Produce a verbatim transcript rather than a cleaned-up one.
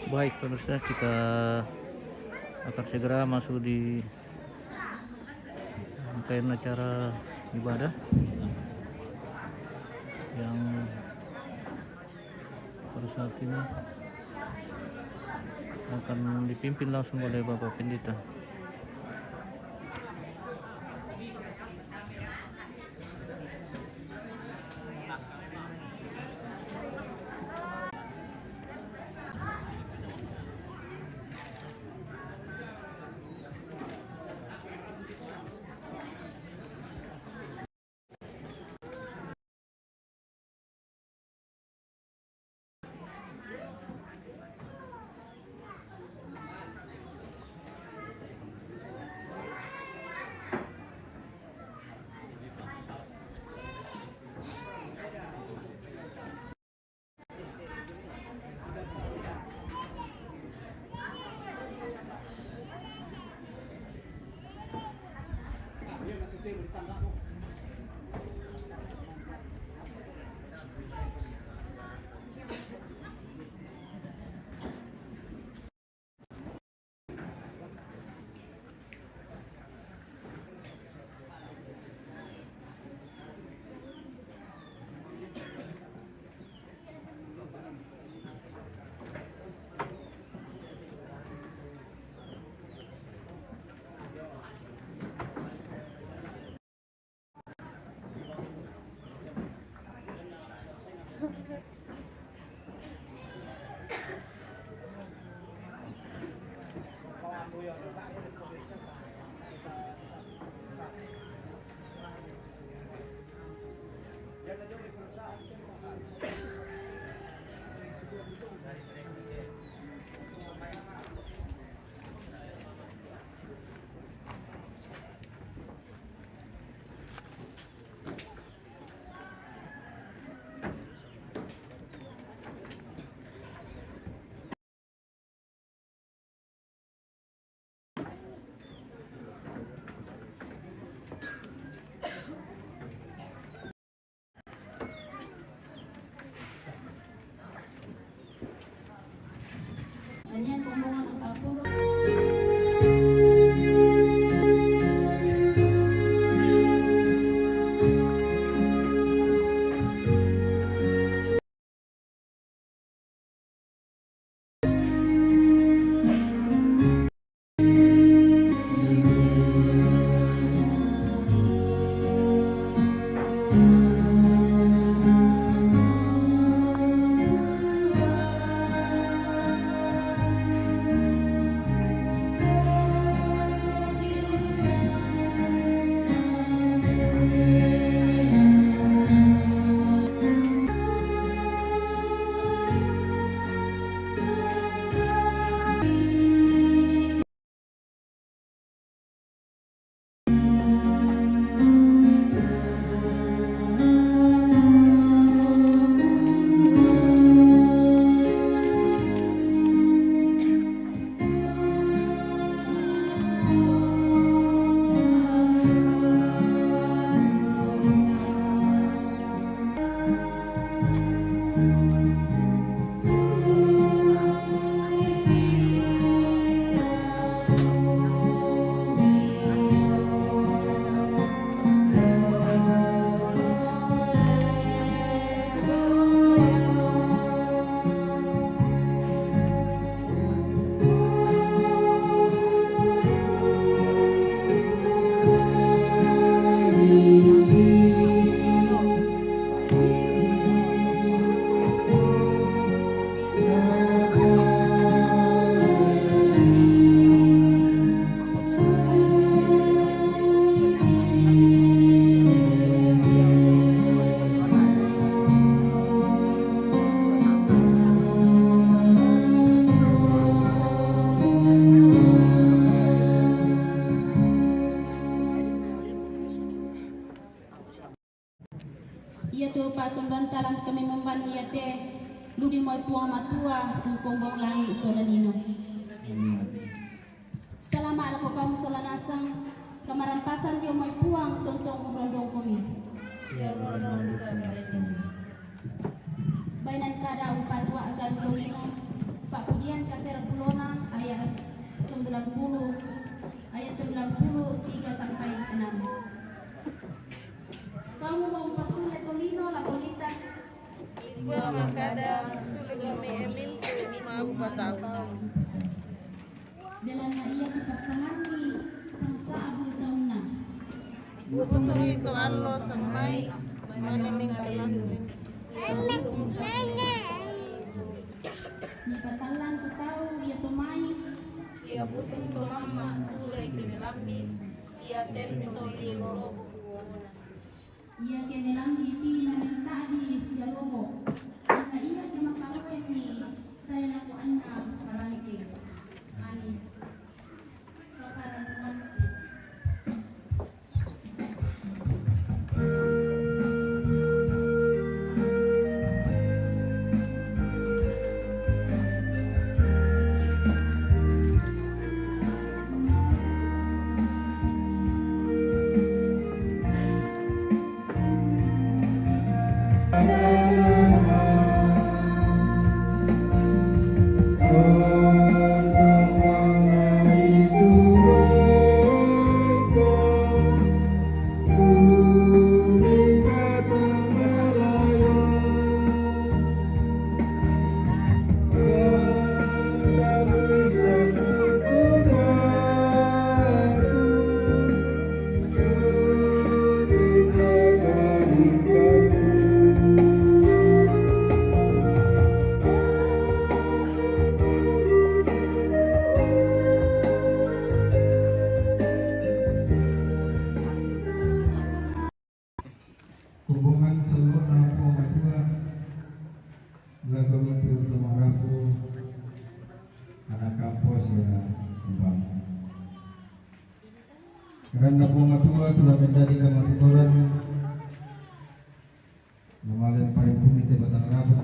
Baik, pemirsa, kita akan segera masuk di rangkaian acara ibadah yang pada saat ini akan dipimpin langsung oleh Bapak Pendeta. Iya tu, patumban talan kami mumban iya te, ludi moi Puang Matua, ungkong bong langit sola lino. Salama lako kamu sola nasang, kamarampasan dio moi Puang tontong umrondong komi. Bainan kada upatua agan tolino, papudian kas Wa makada sulugomi emintu ma patau. Dalam na iya kipassanganni sangsa'bu taunna. Butungi tu allo sammai mane mengkalindu. Siabutung sammai. Mipatallang tu tau iya tomai. Siabutung to mamma sure kimelambi. Siatenno iya loloku. Iyakiya melambipi namengka'bi sialobo, angka iyakiya makaroeki sae lako anna marangke. Amin. Paparannuanki. Kumbongan sallo'na Puang Matua, lako mintu to marapu, ana kampo sia sumbang. Karanna Puang Matua tu la mendaji kamatutoran, namale parippunni te batang rapu,